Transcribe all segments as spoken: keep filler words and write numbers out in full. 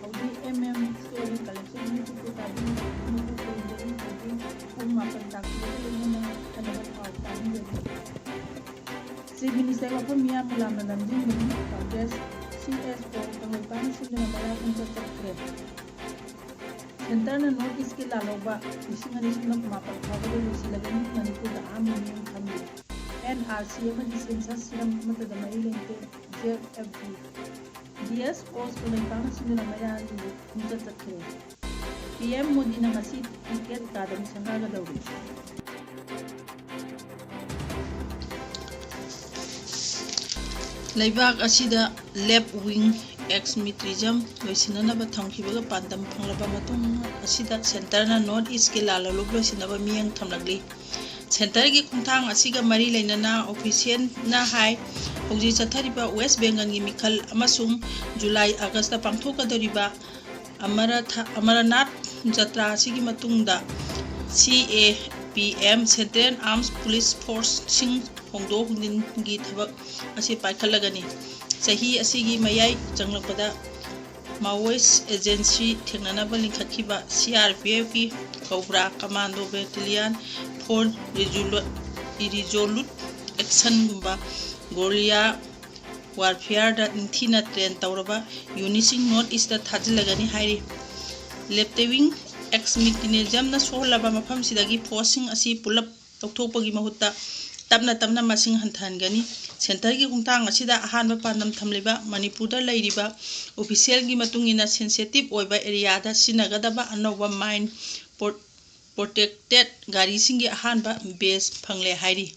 ꯍꯧꯖꯤꯛ M M ꯁ꯭ꯇꯣꯔꯒꯤ collection ꯑꯃꯁꯨ ꯄꯨꯊꯣꯛꯑꯕꯅꯤ꯫ ꯃꯁꯤ ꯀꯨꯏꯗ꯭ꯔꯤ, ꯍꯧꯖꯤꯛ ꯄꯨꯡ ꯃꯥꯄꯟ ꯇꯥꯛꯄꯤꯕꯒ ꯂꯣꯏꯅꯅ ꯐꯅꯕ ꯄꯥꯎ ꯇꯥꯍꯟꯖꯔꯤ꯫ ꯆꯤꯐ ꯃꯤꯅꯤꯁꯇꯔ ꯋꯥꯐꯝ ꯃꯤꯌꯥꯝꯅ ꯂꯥꯝꯅ ꯂꯝꯖꯤꯡꯕꯅꯤ꯫ ꯀꯪꯒ꯭ꯔꯦꯁ ꯁꯤ ꯑꯦꯁ ꯄꯣꯜ ꯀꯪꯂꯩꯄꯥꯛꯅ ꯁꯤꯟꯗꯨꯅ ꯃꯩꯔꯥ ꯄꯨꯡꯆꯠ ꯆꯠꯈ꯭ꯔꯦ꯫ ꯁꯦꯟꯇꯔꯅ ꯅꯣꯔꯠ ꯏꯁꯀꯤ ꯂꯥꯜꯍꯧꯕ ꯂꯤꯁꯤꯡ ꯑꯅꯤ ꯁꯨꯞꯅ ꯀꯨꯟꯃꯥꯄꯟ ꯐꯥꯎꯕꯗ ꯂꯣꯏꯁꯤꯜꯂꯒꯅꯤ꯫ ꯃꯅꯤꯄꯨꯔꯗ ꯑꯍꯥꯟꯕ ꯃꯤꯠꯌꯦꯡ ꯊꯝꯂꯤ꯫ ꯑꯦꯟ ꯑꯥꯔ ꯁꯤ ꯑꯃꯗꯤ ꯁꯦꯟꯁꯁ ꯍꯤꯔꯝ ꯑꯃꯠꯇꯗ ꯃꯔꯤ ꯂꯩꯇꯦ꯫ Z F B. D S ꯀꯣꯁ ꯀꯪꯂꯩꯄꯥꯛꯅ ꯁꯤꯟꯗꯨꯅ ꯃꯩꯔꯥꯒꯤ ꯈꯣꯡꯆꯠ ꯆꯠꯈ꯭ꯔꯦ꯫ ꯄꯤ ꯑꯦꯝ ꯃꯣꯗꯤꯅ ꯉꯁꯤ ꯀ꯭ꯔꯤꯀꯦꯠ ꯑꯦꯀꯥꯗꯃꯤ ꯁꯪꯒꯥꯒꯗꯧꯔꯤ꯫ ꯂꯩꯕꯥꯛ ꯑꯁꯤꯗ ꯂꯦꯐ ꯋꯤꯡ ꯑꯦꯛꯁꯃꯤꯇ꯭ꯔꯤꯖꯝ ꯂꯣꯏꯁꯤꯟꯅꯅꯕ ꯊꯝꯈꯤꯕꯒ ꯄꯥꯟꯗꯝ ꯐꯪꯂꯕ ꯃꯇꯨꯡ ꯑꯁꯤꯗ ꯁꯦꯟꯇꯔꯅ ꯅꯣꯔꯠ ꯏꯁꯀꯤ ꯂꯥꯜꯍꯧꯂꯨꯞ ꯂꯣꯏꯁꯤꯟꯅꯕ ꯃꯤꯠꯌꯦꯡ ꯊꯝꯂꯛꯂꯤ꯫ ꯁꯦꯟꯇꯔꯒꯤ ꯈꯣꯡꯊꯥꯡ ꯑꯁꯤꯒ ꯃꯔꯤ ꯂꯩꯅꯅ ꯑꯣꯐꯤꯁꯤꯌꯦꯜꯅ ꯍꯥꯏ, ꯍꯧꯖꯤꯛ ꯆꯠꯊꯔꯤꯕ ꯋꯦꯁ ꯕꯦꯡꯒꯜꯒꯤ ꯃꯤꯈꯜ ꯑꯃꯁꯨꯡ ꯖꯨꯂꯥꯏ ꯑꯥꯒꯁꯇ ꯄꯥꯡꯊꯣꯛꯀꯗꯧꯔꯤꯕ ꯑꯃꯔꯊ-, ꯑꯃꯔꯅꯥꯊ ꯖꯇ꯭ꯔꯥ ꯑꯁꯤꯒꯤ ꯃꯇꯨꯡꯗ ꯁꯤ ꯑꯦ ꯄꯤ ꯑꯦꯝ, ꯁꯦꯟꯇ꯭ꯔꯦꯜ ꯑꯥꯔꯝꯁ ꯄꯨꯂꯤꯁ ꯐꯣꯔꯁꯁꯤꯡ ꯍꯣꯡꯗꯣꯛ ꯍꯣꯡꯖꯤꯟꯒꯤ ꯊꯕꯛ ꯑꯁꯤ ꯄꯥꯏꯈꯠꯂꯒꯅꯤ꯫ ꯆꯍꯤ ꯑꯁꯤꯒꯤ ꯃꯌꯥꯏ ꯆꯪꯂꯛꯄꯗ ꯃꯥꯑꯣꯏꯁ ꯑꯦꯖꯦꯟꯁꯤ ꯊꯦꯡꯅꯅꯕ ꯂꯤꯡꯈꯠꯈꯤꯕ ꯁꯤ ꯑꯥꯔ ꯄꯤ ꯑꯦꯐꯀꯤ cobra commando battalion for resolute, resolute ꯑꯦꯛꯁꯟꯒꯨꯝꯕ ꯒꯣꯔꯤꯌꯥ ꯋꯥꯔꯐꯤꯌꯥꯔꯗ ꯅꯤꯡꯊꯤꯅ ꯇ꯭ꯔꯦꯟ ꯇꯧꯔꯕ ꯌꯨꯅꯤꯠꯁꯤꯡ ꯅꯣꯔꯠ ꯏꯁꯇ ꯊꯥꯖꯤꯜꯂꯒꯅꯤ ꯍꯥꯏꯔꯤ꯫ ꯂꯦꯞꯇꯦꯋꯤꯡ ꯑꯦꯛꯁꯃꯤꯇꯤꯅꯤꯖꯝꯅ ꯁꯣꯛꯍꯜꯂꯕ ꯃꯐꯝꯁꯤꯗꯒꯤ ꯐꯣꯔꯁꯁꯤꯡ ꯑꯁꯤ ꯄꯨꯂꯞ ꯂꯧꯊꯣꯛꯄꯒꯤ ꯃꯍꯨꯠꯇ ꯇꯞꯅ ꯇꯞꯅ ꯃꯁꯤꯡ ꯍꯟꯊꯍꯟꯒꯅꯤ꯫ ꯁꯦꯟꯇꯔꯒꯤ ꯈꯣꯡꯊꯥꯡ ꯑꯁꯤꯗ ꯑꯍꯥꯟꯕ ꯄꯥꯟꯗꯝ ꯊꯝꯂꯤꯕ ꯃꯅꯤꯄꯨꯔꯗ ꯂꯩꯔꯤꯕ ꯑꯣꯐꯤꯁꯤꯌꯦꯜꯒꯤ ꯃꯇꯨꯡ ꯏꯟꯅ ꯁꯦꯟꯁꯤꯇꯤꯚ ꯑꯣꯏꯕ ꯑꯦꯔꯤꯌꯥꯗ ꯁꯤꯖꯤꯟꯅꯒꯗꯕ ꯑꯅꯧꯕ ꯃꯥꯏꯟ ꯄ꯭ꯔꯣ-, ꯄ꯭ꯔꯣꯇꯦꯛꯇꯦꯠ ꯒꯥꯔꯤꯁꯤꯡꯒꯤ ꯑꯍꯥꯟꯕ ꯕꯦꯆ ꯐꯪꯂꯦ ꯍꯥꯏꯔꯤ꯫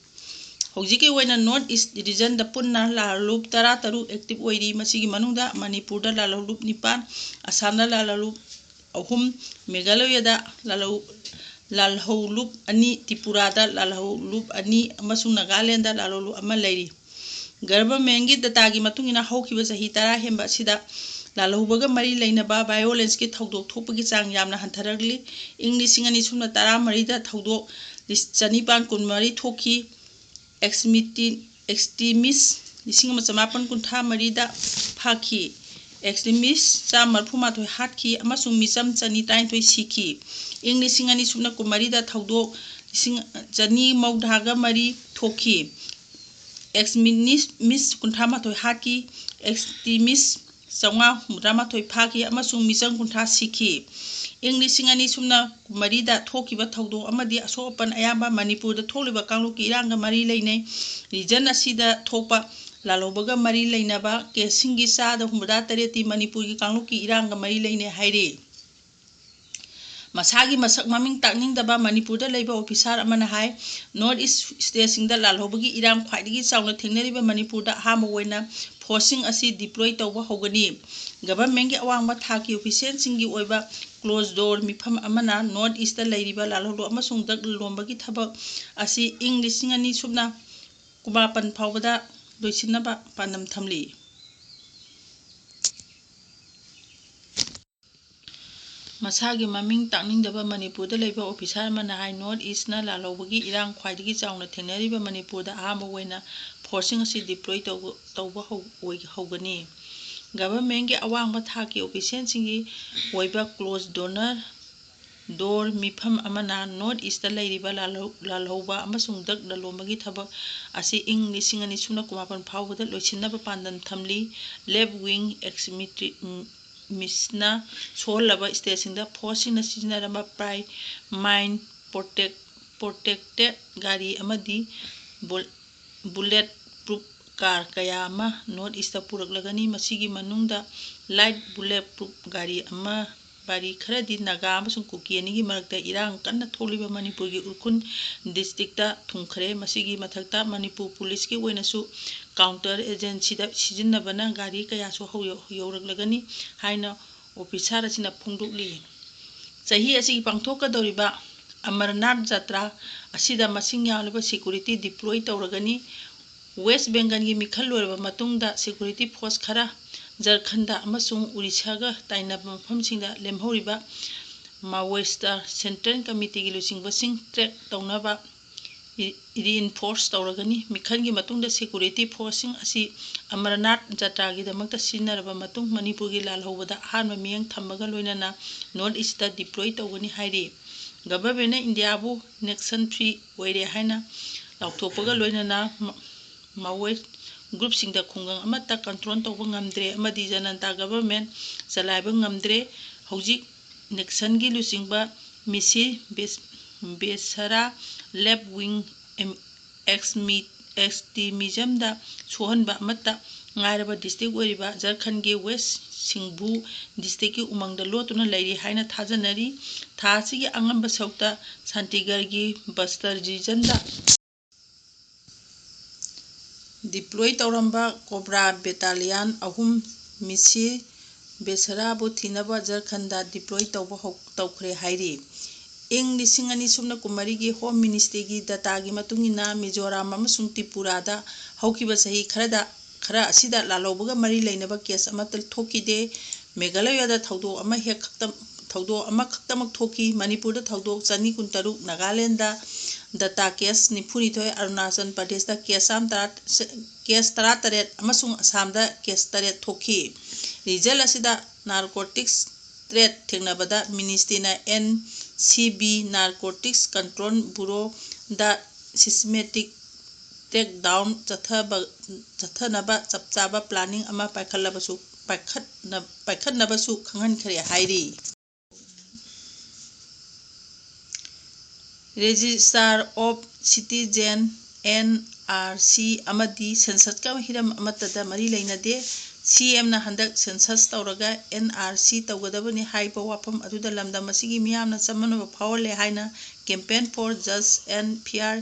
ꯍꯧꯖꯤꯛꯀꯤ ꯑꯣꯏꯅ ꯅꯣꯔꯠ ꯏꯁ ꯔꯤꯖꯟꯗ ꯄꯨꯟꯅ ꯂꯥꯜꯍꯧꯂꯨꯞ ꯇꯔꯥꯇꯔꯨꯛ ꯑꯦꯛꯇꯤꯚ ꯑꯣꯏꯔꯤ꯫ ꯃꯁꯤꯒꯤ ꯃꯅꯨꯡꯗ ꯃꯅꯤꯄꯨꯔꯗ ꯂꯥꯜꯍꯧꯂꯨꯞ ꯅꯤꯄꯥꯟ, ꯑꯁꯥꯝꯗ ꯂꯥꯜꯍꯧꯂꯨꯞ ꯑꯍꯨꯝ, ꯃꯦꯘꯥꯂꯌꯗ ꯂꯥꯜꯍꯧ-, ꯂꯥꯜꯍꯧꯂꯨꯞ ꯑꯅꯤ, ꯇ꯭ꯔꯤꯄꯨꯔꯥꯗ ꯂꯥꯜꯍꯧꯂꯨꯞ ꯑꯅꯤ ꯑꯃꯁꯨꯡ ꯅꯥꯒꯥꯂꯦꯟꯗ ꯂꯥꯜꯍꯧꯂꯨꯞ ꯑꯃ ꯂꯩꯔꯤ꯫ ꯒꯚꯔꯟꯃꯦꯟꯒꯤ ꯗꯇꯥꯒꯤ ꯃꯇꯨꯡ ꯏꯟꯅ ꯍꯧꯈꯤꯕ ꯆꯍꯤ ꯇꯔꯥ ꯍꯦꯟꯕ ꯑꯁꯤꯗ ꯂꯥꯜꯍꯧꯕꯒ ꯃꯔꯤ ꯂꯩꯅꯕ ꯚꯥꯏꯑꯣꯂꯦꯟꯁꯀꯤ ꯊꯧꯗꯣꯛ ꯊꯣꯛꯄꯒꯤ ꯆꯥꯡ ꯌꯥꯝꯅ ꯍꯟꯊꯔꯛꯂꯤ꯫ ꯏꯪ ꯂꯤꯁꯤꯡ ꯑꯅꯤ ꯁꯨꯞꯅ ꯇꯔꯥꯃꯔꯤꯗ ꯊꯧꯗꯣꯛ ꯂꯤꯁ-, ꯆꯅꯤꯄꯥꯟ ꯀꯨꯟꯃꯔꯤ ꯊꯣꯛꯈꯤ꯫ ꯑꯦꯛꯁꯃꯤꯇꯤ-, ꯑꯦꯛꯁꯇ꯭ꯔꯤꯃꯤꯁ ꯂꯤꯁꯤꯡ ꯑꯃ ꯆꯃꯥꯄꯟ ꯀꯨꯟꯊ꯭ꯔꯥ ꯃꯔꯤꯗ ꯐꯥꯈꯤ꯫ ꯑꯦꯛꯁꯇ꯭ꯔꯤꯃꯤꯁ ꯆꯥꯝꯃ ꯃꯔꯤꯐꯨ ꯃꯥꯊꯣꯏ ꯍꯥꯠꯈꯤ ꯑꯃꯁꯨꯡ ꯃꯤꯆꯝ ꯆꯅꯤ ꯇꯔꯥꯅꯤꯊꯣꯏ ꯁꯤꯈꯤ꯫ ꯏꯪ ꯂꯤꯁꯤꯡ ꯑꯅꯤ ꯁꯨꯞꯅ ꯀꯨꯟꯃꯔꯤꯗ ꯊꯧꯗꯣꯛ ꯂꯤꯁꯤꯡ ꯆꯅꯤ ꯃꯧꯗ꯭ꯔꯥꯒ ꯃꯔꯤ ꯊꯣꯛꯈꯤ꯫ ꯑꯦꯛꯁꯃꯤꯅꯤꯁ-, ꯃꯤꯁ ꯀꯨꯟꯊ꯭ꯔꯥ ꯃꯥꯊꯣꯏ ꯍꯥꯠꯈꯤ꯫ ꯑꯦꯛꯁꯇ꯭ꯔꯤꯃꯤꯁ ꯆꯥꯝꯃꯉꯥ ꯍꯨꯝꯐꯨꯇꯔꯥ ꯃꯥꯊꯣꯏ ꯐꯥꯈꯤ ꯑꯃꯁꯨꯡ ꯃꯤꯆꯝ ꯀꯨꯟꯊ꯭ꯔꯥ ꯁꯤꯈꯤ꯫ ꯏꯪ ꯂꯤꯁꯤꯡ ꯑꯅꯤ ꯁꯨꯞꯅ ꯀꯨꯟꯃꯔꯤꯗ ꯊꯣꯛꯈꯤꯕ ꯊꯧꯗꯣꯛ ꯑꯃꯗꯤ ꯑꯁꯣꯛ ꯑꯄꯟ ꯑꯌꯥꯝꯕ ꯃꯅꯤꯄꯨꯔꯗ ꯊꯣꯛꯂꯤꯕ ꯀꯥꯡꯂꯨꯞꯀꯤ ꯏꯔꯥꯡꯒ ꯃꯔꯤ ꯂꯩꯅꯩ꯫ ꯔꯤꯖꯟ ꯑꯁꯤꯗ ꯊꯣꯛꯄ ꯂꯥꯜꯍꯧꯕꯒ ꯃꯔꯤ ꯂꯩꯅꯕ ꯀꯦꯁꯁꯤꯡꯒꯤ ꯆꯥꯗ ꯍꯨꯝꯐꯨꯇꯔꯥ ꯇꯔꯦꯠꯇꯤ ꯃꯅꯤꯄꯨꯔꯒꯤ ꯀꯥꯡꯂꯨꯞꯀꯤ ꯏꯔꯥꯡꯒ ꯃꯔꯤ ꯂꯩꯅꯩ ꯍꯥꯏꯔꯤ꯫ ꯃꯁꯥꯒꯤ ꯃꯁꯛ ꯃꯃꯤꯡ ꯇꯥꯛꯅꯤꯡꯗꯕ ꯃꯅꯤꯄꯨꯔꯗ ꯂꯩꯕ ꯑꯣꯐꯤꯁꯥꯔ ꯑꯃꯅ ꯍꯥꯏ, ꯅꯣꯔꯠ ꯏꯁ ꯁ꯭ꯇꯦꯠꯁꯤꯡꯗ ꯂꯥꯜꯍꯧꯕꯒꯤ ꯏꯔꯥꯡ ꯈ꯭ꯋꯥꯏꯗꯒꯤ ꯆꯥꯎꯅ ꯊꯦꯡꯅꯔꯤꯕ ꯃꯅꯤꯄꯨꯔꯗ ꯑꯍꯥꯟꯕ ꯑꯣꯏꯅ ꯐꯣꯔꯁꯁꯤꯡ ꯑꯁꯤ ꯗꯤꯄ꯭ꯂꯣꯏ ꯇꯧꯕ ꯍꯧꯒꯅꯤ꯫ ꯒꯚꯔꯟꯃꯦꯟꯒꯤ ꯑꯋꯥꯡꯕ ꯊꯥꯛꯀꯤ ꯑꯣꯐꯤꯁꯤꯌꯦꯜꯁꯤꯡꯒꯤ ꯑꯣꯏꯕ ꯀ꯭ꯂꯣꯖ ꯗꯣꯔ ꯃꯤꯐꯝ ꯑꯃꯅ ꯅꯣꯔꯠ ꯏꯁꯇ ꯂꯩꯔꯤꯕ ꯂꯥꯜꯍꯧꯂꯨꯞ ꯑꯃꯁꯨꯡ ꯗ꯭ꯔꯒ ꯂꯂꯣꯟꯕꯒꯤ ꯊꯕꯛ ꯑꯁꯤ ꯏꯪ ꯂꯤꯁꯤꯡ ꯑꯅꯤ ꯁꯨꯞꯅ ꯀꯨꯟꯃꯥꯄꯟ ꯐꯥꯎꯕꯗ ꯂꯣꯏꯁꯤꯟꯅꯕ ꯄꯥꯟꯗꯝ ꯊꯝꯂꯤ꯫ ꯃꯁꯥꯒꯤ ꯃꯃꯤꯡ ꯇꯥꯛꯅꯤꯡꯗꯕ ꯃꯅꯤꯄꯨꯔꯗ ꯂꯩꯕ ꯑꯣꯐꯤꯁꯥꯔ ꯑꯃꯅ ꯍꯥꯏ, ꯅꯣꯔꯠ ꯏꯁꯅ ꯂꯥꯜꯍꯧꯕꯒꯤ ꯏꯔꯥꯡ ꯈ꯭ꯋꯥꯏꯗꯒꯤ ꯆꯥꯎꯅ ꯊꯦꯡꯅꯔꯤꯕ ꯃꯅꯤꯄꯨꯔꯗ ꯑꯍꯥꯟꯕ ꯑꯣꯏꯅ ꯐꯣꯔꯁꯁꯤꯡ ꯑꯁꯤ ꯗꯤꯄ꯭ꯂꯣꯏ ꯇꯧꯕ, ꯇꯧꯕ ꯍꯧ-, ꯑꯣꯏ-, ꯍꯧꯒꯅꯤ꯫ ꯒꯚꯔꯟꯃꯦꯟꯒꯤ ꯑꯋꯥꯡꯕ ꯊꯥꯛꯀꯤ ꯑꯣꯐꯤꯁꯤꯌꯦꯜꯁꯤꯡꯒꯤ ꯑꯣꯏꯕ ꯀ꯭ꯂꯣꯖ ꯗꯣꯅꯔ, ꯗꯣꯔ ꯃꯤꯐꯝ ꯑꯃꯅ ꯅꯣꯔꯠ ꯏꯁꯇ ꯂꯩꯔꯤꯕ ꯂꯥꯜꯍꯧ-, ꯂꯥꯜꯍꯧꯕ ꯑꯃꯁꯨꯡ ꯗ꯭ꯔꯒ ꯂꯂꯣꯟꯕꯒꯤ ꯊꯕꯛ ꯑꯁꯤ ꯏꯪ ꯂꯤꯁꯤꯡ ꯑꯅꯤ ꯁꯨꯞꯅ ꯀꯨꯟꯃꯥꯄꯟ ꯐꯥꯎꯕꯗ ꯂꯣꯏꯁꯤꯟꯅꯕ ꯄꯥꯟꯗꯝ ꯊꯝꯂꯤ꯫ ꯂꯦꯐ ꯋꯤꯡ ꯑꯦꯛꯁꯃꯤꯇ꯭ꯔꯤ-, ꯎꯝ, ꯃꯤꯁꯅ ꯁꯣꯍꯜꯂꯕ ꯁ꯭ꯇꯦꯠꯁꯤꯡꯗ ꯐꯣꯔꯁꯁꯤꯡꯅ ꯁꯤꯖꯤꯟꯅꯔꯝꯕ ꯄ꯭ꯔꯥꯏ ꯃꯥꯏꯟ ꯄ꯭ꯔꯣꯇꯦꯛ-, ꯄ꯭ꯔꯣꯇꯦꯛꯇꯦꯠ ꯒꯥꯔꯤ ꯑꯃꯗꯤ ꯕꯨꯜ-, ꯕꯨꯂꯦꯠ ꯄ꯭ꯔꯨꯞ ꯀꯥꯔ ꯀꯌꯥ ꯑꯃ ꯅꯣꯔꯠ ꯏꯁꯇ ꯄꯨꯔꯛꯂꯒꯅꯤ꯫ ꯃꯁꯤꯒꯤ ꯃꯅꯨꯡꯗ ꯂꯥꯏꯠ ꯕꯨꯂꯦꯠ ꯄ꯭ꯔꯨꯞ ꯒꯥꯔꯤ ꯑꯃ, ꯒꯥꯔꯤ ꯈꯔꯗꯤ ꯅꯥꯒꯥ ꯑꯃꯁꯨꯡ ꯀꯨꯀꯤ ꯑꯅꯤꯒꯤ ꯃꯔꯛꯇ ꯏꯔꯥꯡ ꯀꯟꯅ ꯊꯣꯛꯂꯤꯕ ꯃꯅꯤꯄꯨꯔꯒꯤ ꯎꯈ꯭ꯔꯨꯜ ꯗꯤꯁꯇ꯭ꯔꯤꯛꯇ ꯊꯨꯡꯈ꯭ꯔꯦ꯫ ꯃꯁꯤꯒꯤ ꯃꯊꯛꯇ ꯃꯅꯤꯄꯨꯔ ꯄꯨꯂꯤꯁꯀꯤ ꯑꯣꯏꯅꯁꯨ ꯀꯥꯎꯟꯇꯔ ꯑꯦꯖꯦꯟꯁꯤꯗ ꯁꯤꯖꯤꯟꯅꯕꯅ ꯒꯥꯔꯤ ꯀꯌꯥꯁꯨ ꯍꯧ-, ꯌꯧꯔꯛꯂꯒꯅꯤ ꯍꯥꯏꯅ ꯑꯣꯐꯤꯁꯥꯔ ꯑꯁꯤꯅ ꯐꯣꯡꯗꯣꯛꯂꯤ꯫ ꯆꯍꯤ ꯑꯁꯤꯒꯤ ꯄꯥꯡꯊꯣꯛꯀꯗꯧꯔꯤꯕ ꯑꯃꯔꯅꯥꯊ ꯖꯇ꯭ꯔꯥ ꯑꯁꯤꯗ ꯃꯁꯤꯡ ꯌꯥꯝꯂꯕ ꯁꯦꯀ꯭ꯌꯨꯔꯤꯇꯤ ꯗꯤꯄ꯭ꯂꯣꯏ ꯇꯧꯔꯒꯅꯤ꯫ ꯋꯦꯁ ꯕꯦꯡꯒꯜꯒꯤ ꯃꯤꯈꯜ ꯂꯣꯏꯔꯕ ꯃꯇꯨꯡꯗ ꯁꯦꯀ꯭ꯌꯨꯔꯤꯇꯤ ꯐꯣꯔꯁ ꯈꯔ ꯖꯔꯈꯟꯗ ꯑꯃꯁꯨꯡ ꯎꯔꯤꯁꯥꯒ ꯇꯥꯏꯅꯕ ꯃꯐꯝꯁꯤꯡꯗ ꯂꯦꯝꯍꯧꯔꯤꯕ ꯃꯥꯋꯣꯏꯁꯇ ꯁꯦꯟꯇ꯭ꯔꯦꯜ ꯀꯃꯤꯇꯤꯒꯤ ꯂꯨꯆꯤꯡꯕꯁꯤꯡ ꯇ꯭ꯔꯦꯛ ꯇꯧꯅꯕ ꯔꯤꯏꯟꯐꯣꯔꯁ ꯇꯧꯔꯒꯅꯤ꯫ ꯃꯤꯈꯜꯒꯤ ꯃꯇꯨꯡꯗ ꯁꯦꯀ꯭ꯌꯨꯔꯤꯇꯤ ꯐꯣꯔꯁꯁꯤꯡ ꯑꯁꯤ ꯑꯃꯔꯅꯥꯊ ꯖꯇ꯭ꯔꯥꯒꯤꯗꯃꯛꯇ ꯁꯤꯖꯤꯟꯅꯔꯕ ꯃꯇꯨꯡ ꯃꯅꯤꯄꯨꯔꯒꯤ ꯂꯥꯜꯍꯧꯕꯗ ꯑꯍꯥꯟꯕ ꯃꯤꯠꯌꯦꯡ ꯊꯝꯕꯒ ꯂꯣꯏꯅꯅ ꯅꯣꯔꯠ ꯏꯁꯇ ꯗꯤꯄ꯭ꯂꯣꯏ ꯇꯧꯒꯅꯤ ꯍꯥꯏꯔꯤ꯫ ꯒꯚꯔꯟꯃꯦꯟꯅ ꯏꯟꯗꯤꯌꯥꯕꯨ ꯅꯦꯛꯁꯟ ꯐ꯭ꯔꯤ ꯑꯣꯏꯔꯦ ꯍꯥꯏꯅ ꯂꯥꯎꯊꯣꯛꯄꯒ ꯂꯣꯏꯅꯅ ꯃꯥꯋꯣꯏꯁ ꯒ꯭ꯔꯨꯞꯁꯤꯡꯗ ꯈꯨꯡꯒꯪ ꯑꯃꯠꯇ ꯀꯟꯇ꯭ꯔꯣꯜ ꯇꯧꯕ ꯉꯝꯗ꯭ꯔꯦ ꯑꯃꯗꯤ ꯖꯅꯇꯥ ꯒꯚꯔꯟꯃꯦꯟ ꯆꯂꯥꯏꯕ ꯉꯝꯗ꯭ꯔꯦ꯫ ꯍꯧꯖꯤꯛ ꯅꯦꯛꯁꯟꯒꯤ ꯂꯨꯆꯤꯡꯕ ꯃꯤꯁꯤ ꯕꯦꯁ-, ꯕꯦꯁꯔꯥ ꯂꯦꯐ ꯋꯤꯡ ꯑꯦꯛꯁꯃꯤ-, ꯑꯦꯛꯁꯇ꯭ꯔꯤꯃꯤꯖꯝꯗ ꯁꯣꯛꯍꯟꯕ ꯑꯃꯠꯇ ꯉꯥꯏꯔꯕ ꯗꯤꯁꯇ꯭ꯔꯤꯛ ꯑꯣꯏꯔꯤꯕ ꯖꯔꯈꯟꯒꯤ ꯋꯦꯁ ꯁꯤꯡꯚꯨ ꯗꯤꯁꯇ꯭ꯔꯤꯛꯀꯤ ꯎꯃꯪꯗ ꯂꯣꯠꯇꯨꯅ ꯂꯩꯔꯤ ꯍꯥꯏꯅ ꯊꯥꯖꯅꯔꯤ꯫ ꯊꯥ ꯑꯁꯤꯒꯤ ꯑꯉꯟꯕ ꯁꯔꯨꯛꯇ ꯁꯥꯟꯇꯤꯒꯔꯒꯤ ꯕꯁꯇꯔ ꯔꯤꯖꯟꯗ ꯗꯤꯄ꯭ꯂꯣꯏ ꯇꯧꯔꯝꯕ ꯀꯣꯕ꯭ꯔꯥ ꯕꯦꯇꯥꯂꯤꯌꯥꯟ ꯑꯍꯨꯝ ꯃꯤꯁꯤ ꯕꯦꯁꯔꯥꯕꯨ ꯊꯤꯅꯕ ꯖꯔꯈꯟꯗ ꯗꯤꯄ꯭ꯂꯣꯏ ꯇꯧꯕ ꯍꯧ-, ꯇꯧꯈ꯭ꯔꯦ ꯍꯥꯏꯔꯤ꯫ ꯏꯪ ꯂꯤꯁꯤꯡ ꯑꯅꯤ ꯁꯨꯞꯅ ꯀꯨꯟꯃꯔꯤꯒꯤ ꯍꯣꯝ ꯃꯤꯅꯤꯁꯇ꯭ꯔꯤꯒꯤ ꯗꯇꯥꯒꯤ ꯃꯇꯨꯡ ꯏꯟꯅ, ꯃꯤꯖꯣꯔꯥꯝ ꯑꯃꯁꯨꯡ ꯇ꯭ꯔꯤꯄꯨꯔꯥꯗ ꯍꯧꯈꯤꯕ ꯆꯍꯤ ꯈꯔꯗ, ꯈꯔ ꯑꯁꯤꯗ ꯂꯥꯜꯍꯧꯕꯒ ꯃꯔꯤ ꯂꯩꯅꯕ ꯀꯦꯁ ꯑꯃꯠꯇ ꯊꯣꯛꯈꯤꯗꯦ꯫ ꯃꯦꯘꯥꯂꯌꯥꯗ ꯊꯧꯗꯣꯛ ꯑꯃ ꯍꯦꯛ ꯈꯛꯇ, ꯊꯧꯗꯣꯛ ꯑꯃꯈꯛꯇꯃꯛ ꯊꯣꯛꯈꯤ꯫ ꯃꯅꯤꯄꯨꯔꯗ ꯊꯧꯗꯣꯛ ꯆꯅꯤ ꯀꯨꯟꯇꯔꯨꯛ, ꯅꯥꯒꯥꯂꯦꯟꯗ ꯗꯇꯥ ꯀꯦꯁ ꯅꯤꯐꯨꯅꯤꯊꯣꯏ, ꯑꯔꯨꯅꯥꯆꯜ ꯄ꯭ꯔꯗꯦꯁꯇ ꯀꯦꯁ ꯆꯥꯝꯃ ꯇꯔꯥ, ꯀꯦꯁ ꯇꯔꯥꯇꯔꯦꯠ ꯑꯃꯁꯨꯡ ꯑꯁꯥꯝꯗ ꯀꯦꯁ ꯇꯔꯦꯠ ꯊꯣꯛꯈꯤ꯫ ꯔꯤꯖꯜ ꯑꯁꯤꯗ ꯅꯥꯔꯀꯣꯇꯤꯛꯁ ꯇ꯭ꯔꯦꯠ ꯊꯦꯡꯅꯕꯗ ꯃꯤꯅꯤꯁꯇ꯭ꯔꯤꯅ N C B, narcotics control ꯕ꯭ꯌꯨꯔꯣꯗ ꯁꯤꯁꯇꯦꯃꯦꯇꯤꯛ ꯀ꯭ꯔꯦꯛꯗꯥꯎꯟ ꯆꯠꯊꯕ-, ꯆꯠꯊꯅꯕ ꯆꯞ ꯆꯥꯕ ꯄ꯭ꯂꯥꯅꯤꯡ ꯑꯃ ꯄꯥꯏꯈꯠꯂꯕꯁꯨ, ꯄꯥꯏꯈꯠꯅ-, ꯄꯥꯏꯈꯠꯅꯕꯁꯨ ꯈꯪꯍꯟꯈ꯭ꯔꯦ ꯍꯥꯏꯔꯤ꯫ Registrar of Citizen, N R C, ꯑꯃꯗꯤ ꯁꯦꯟꯁꯁꯀ ꯍꯤꯔꯝ ꯑꯃꯠꯇꯗ ꯃꯔꯤ ꯂꯩꯅꯗꯦ꯫ ꯁꯤ ꯑꯦꯝꯅ ꯍꯟꯗꯛ ꯁꯦꯟꯁꯁ ꯇꯧꯔꯒ ꯑꯦꯟ ꯑꯥꯔ ꯁꯤ ꯇꯧꯒꯗꯕꯅꯤ ꯍꯥꯏꯕ ꯋꯥꯐꯝ ꯑꯗꯨꯗ ꯂꯝꯗꯝ ꯑꯁꯤꯒꯤ ꯃꯤꯌꯥꯝꯅ ꯆꯃꯝꯅꯕ ꯐꯥꯎꯍꯜꯂꯦ ꯍꯥꯏꯅ Campaign for Just and Fair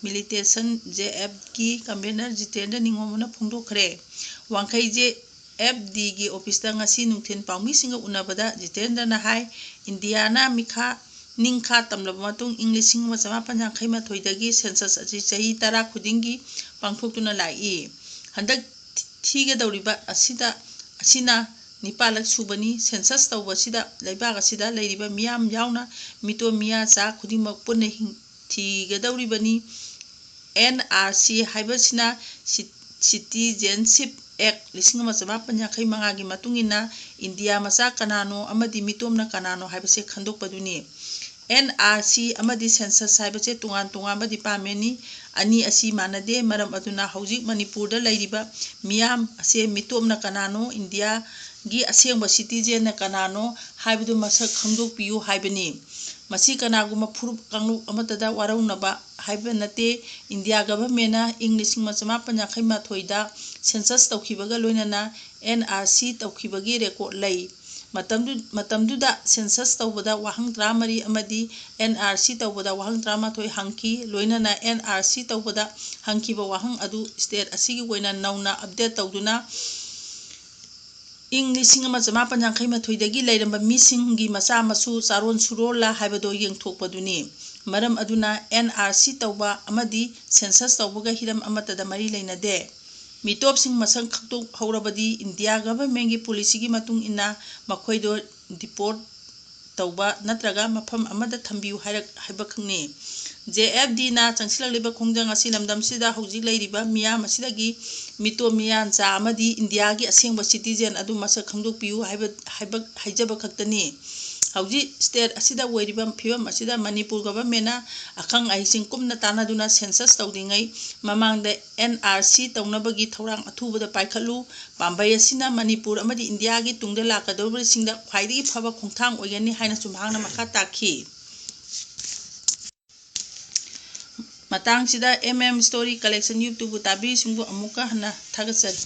Militation, J ꯑꯦꯐꯀꯤ ꯀꯟꯚꯦꯅꯔ ꯖꯤꯇꯦꯟꯗ꯭ꯔ ꯅꯤꯉꯣꯝꯕꯅ ꯐꯣꯡꯗꯣꯛꯈ꯭ꯔꯦ꯫ ꯋꯥꯡꯈꯩ ꯖꯦ ꯑꯦꯐ ꯗꯤꯒꯤ ꯑꯣꯐꯤꯁꯇ ꯉꯁꯤ ꯅꯨꯡꯊꯤꯜ ꯄꯥꯎꯃꯤꯁꯤꯡꯒ ꯎꯅꯕꯗ ꯖꯤꯇꯦꯟꯗ꯭ꯔꯅ ꯍꯥꯏ, ꯏꯟꯗꯤꯌꯥꯅ ꯃꯤꯈꯥ ꯅꯤꯡꯈꯥ ꯇꯝꯂꯕ ꯃꯇꯨꯡ, ꯏꯪ ꯂꯤꯁꯤꯡ ꯑꯃ ꯆꯃꯥꯄꯟ ꯌꯥꯡꯈꯩ ꯃꯥꯊꯣꯏꯗꯒꯤ census ꯑꯁꯤ ꯆꯍꯤ ꯇꯔꯥ ꯈꯨꯗꯤꯡꯒꯤ ꯄꯥꯡꯊꯣꯛꯇꯨꯅ ꯂꯥꯛꯏ꯫ ꯍꯟꯗꯛ ꯊꯤꯒꯗꯧꯔꯤꯕ ꯑꯁꯤꯗ, ꯑꯁꯤꯅ ꯅꯤꯄꯥꯜꯂꯛ ꯁꯨꯕꯅꯤ꯫ Census ꯇꯧꯕꯁꯤꯗ ꯂꯩꯕꯥꯛ ꯑꯁꯤꯗ ꯂꯩꯔꯤꯕ ꯃꯤꯌꯥꯝ ꯌꯥꯎꯅ ꯃꯤꯇꯣꯞ ꯃꯤꯌꯥ ꯆꯥ ꯈꯨꯗꯤꯡꯃꯛ ꯄꯨꯟꯅ ꯍꯤꯡ-, ꯊꯤꯒꯗꯧꯔꯤꯕꯅꯤ꯫ N R C ꯍꯥꯏꯕꯁꯤꯅ ꯁꯤ-, Citizenship Act ꯂꯤꯁꯤꯡ ꯑꯃ ꯆꯃꯥꯄꯟ ꯌꯥꯡꯈꯩ ꯃꯉꯥꯒꯤ ꯃꯇꯨꯡ ꯏꯟꯅ ꯏꯟꯗꯤꯌꯥ ꯃꯆꯥ ꯀꯅꯥꯅꯣ ꯑꯃꯗꯤ ꯃꯤꯇꯣꯞꯅ ꯀꯅꯥꯅꯣ ꯍꯥꯏꯕꯁꯦ ꯈꯪꯗꯣꯛꯄꯗꯨꯅꯤ꯫ N R C ꯑꯃꯗꯤ census ꯍꯥꯏꯕꯁꯦ ꯇꯣꯉꯥꯟ ꯇꯣꯉꯥꯟꯕ departmentꯅꯤ꯫ ꯑꯅꯤ ꯑꯁꯤ ꯃꯥꯟꯅꯗꯦ꯫ ꯃꯔꯝ ꯑꯗꯨꯅ ꯍꯧꯖꯤꯛ ꯃꯅꯤꯄꯨꯔꯗ ꯂꯩꯔꯤꯕ ꯃꯤꯌꯥꯝ ꯑꯁꯦ ꯃꯤꯇꯣꯞꯅ ꯀꯅꯥꯅꯣ, ꯏꯟꯗꯤꯌꯥꯒꯤ ꯑꯁꯦꯡꯕ citizenꯅ ꯀꯅꯥꯅꯣ ꯍꯥꯏꯕꯗꯨ ꯃꯁꯛ ꯈꯪꯗꯣꯛꯄꯤꯌꯨ ꯍꯥꯏꯕꯅꯤ꯫ ꯃꯁꯤ ꯀꯅꯥꯒꯨꯝꯕ ꯐꯨꯔꯨꯞ ꯀꯥꯡꯂꯨꯞ ꯑꯃꯠꯇꯗ ꯋꯥꯔꯧꯅꯕ ꯍꯥꯏꯕ ꯅꯠꯇꯦ꯫ ꯏꯟꯗꯤꯌꯥ governmentꯅ ꯏꯪ ꯂꯤꯁꯤꯡ ꯑꯃ ꯆꯃꯥꯄꯟ ꯌꯥꯡꯈꯩ ꯃꯥꯊꯣꯏꯗ census ꯇꯧꯈꯤꯕꯒ ꯂꯣꯏꯅꯅ N R C ꯇꯧꯈꯤꯕꯒꯤ record ꯂꯩ꯫ ꯃꯇꯝꯗꯨ-, ꯃꯇꯝꯗꯨꯗ census ꯇꯧꯕꯗ ꯋꯥꯍꯪ ꯇꯔꯥꯃꯔꯤ ꯑꯃꯗꯤ N R C ꯇꯧꯕꯗ ꯋꯥꯍꯪ ꯇꯔꯥꯃꯥꯊꯣꯏ ꯍꯪꯈꯤ꯫ ꯂꯣꯏꯅꯅ N R C ꯇꯧꯕꯗ ꯍꯪꯈꯤꯕ ꯋꯥꯍꯪ ꯑꯗꯨ state ꯑꯁꯤꯒꯤ ꯑꯣꯏꯅ ꯅꯧꯅ update ꯇꯧꯗꯨꯅ ꯏꯪ ꯂꯤꯁꯤꯡ ꯑꯃ ꯆꯃꯥꯄꯟ ꯌꯥꯡꯈꯩ ꯃꯥꯊꯣꯏꯗꯒꯤ ꯂꯩꯔꯝꯕ ꯃꯤꯁꯤꯡꯒꯤ ꯃꯆꯥ ꯃꯁꯨ ꯆꯥꯔꯣꯟ ꯁꯨꯔꯣꯜꯂ ꯍꯥꯏꯕꯗꯨ ꯌꯦꯡꯊꯣꯛꯄꯗꯨꯅꯤ꯫ ꯃꯔꯝ ꯑꯗꯨꯅ N R C ꯇꯧꯕ ꯑꯃꯗꯤ census ꯇꯧꯕꯒ ꯍꯤꯔꯝ ꯑꯃꯠꯇꯗ ꯃꯔꯤ ꯂꯩꯅꯗꯦ꯫ ꯃꯤꯇꯣꯞꯁꯤꯡ ꯃꯁꯛ ꯈꯪꯗꯣꯛꯍꯧꯔꯕꯗꯤ ꯏꯟꯗꯤꯌꯥ governmentꯀꯤ policyꯒꯤ ꯃꯇꯨꯡ ꯏꯟꯅ ꯃꯈꯣꯏꯗꯣ deport ꯇꯧꯕ ꯅꯠꯇ꯭ꯔꯒ ꯃꯐꯝ ꯑꯃꯗ ꯊꯝꯕꯤꯌꯨ ꯍꯥꯏꯔꯛ-, ꯍꯥꯏꯕꯈꯛꯅꯤ꯫ J F Dꯅ ꯆꯪꯁꯤꯜꯂꯛꯂꯤꯕ ꯈꯣꯡꯖꯪ ꯑꯁꯤ ꯂꯝꯗꯝꯁꯤꯗ ꯍꯧꯖꯤꯛ ꯂꯩꯔꯤꯕ ꯃꯤꯌꯥꯝ ꯑꯁꯤꯗꯒꯤ ꯃꯤꯇꯣꯞ ꯃꯤꯌꯥꯟꯆꯥ ꯑꯃꯗꯤ ꯏꯟꯗꯤꯌꯥꯒꯤ ꯑꯁꯦꯡꯕ citizen ꯑꯗꯨ ꯃꯁꯛ ꯈꯪꯗꯣꯛꯄꯤꯌꯨ ꯍꯥꯏꯕ, ꯍꯥꯏꯕ, ꯍꯥꯏꯖꯕ ꯈꯛꯇꯅꯤ꯫ ꯍꯧꯖꯤꯛ state ꯑꯁꯤꯗ ꯑꯣꯏꯔꯤꯕ ꯐꯤꯕꯝ ꯑꯁꯤꯗ ꯃꯅꯤꯄꯨꯔ governmentꯅ ꯑꯈꯪ ꯑꯍꯩꯁꯤꯡ ꯀꯨꯞꯅ ꯇꯥꯟꯅꯗꯨꯅ census ꯇꯧꯗ꯭ꯔꯤꯉꯩ ꯃꯃꯥꯡꯗ N R C ꯇꯧꯅꯕꯒꯤ ꯊꯧꯔꯥꯡ ꯑꯊꯨꯕꯗ ꯄꯥꯏꯈꯠꯂꯨ꯫ ꯄꯥꯝꯕꯩ ꯑꯁꯤꯅ ꯃꯅꯤꯄꯨꯔ ꯑꯃꯗꯤ ꯏꯟꯗꯤꯌꯥꯒꯤ ꯇꯨꯡꯗ ꯂꯥꯛꯀꯗꯧꯔꯤꯕꯁꯤꯡꯗ ꯈ꯭ꯋꯥꯏꯗꯒꯤ ꯐꯕ ꯈꯣꯡꯊꯥꯡ ꯑꯣꯏꯒꯅꯤ ꯍꯥꯏꯅꯁꯨ ꯃꯍꯥꯛꯅ ꯃꯈꯥ ꯇꯥꯈꯤ꯫ ꯃꯇꯥꯡꯁꯤꯗ M M Story Collection YouTubeꯄꯨ ꯇꯥꯕꯤꯔꯤꯁꯤꯡꯕꯨ ꯑꯃꯨꯛꯀ ꯍꯟꯅ ꯊꯥꯒꯠꯆꯔꯤ꯫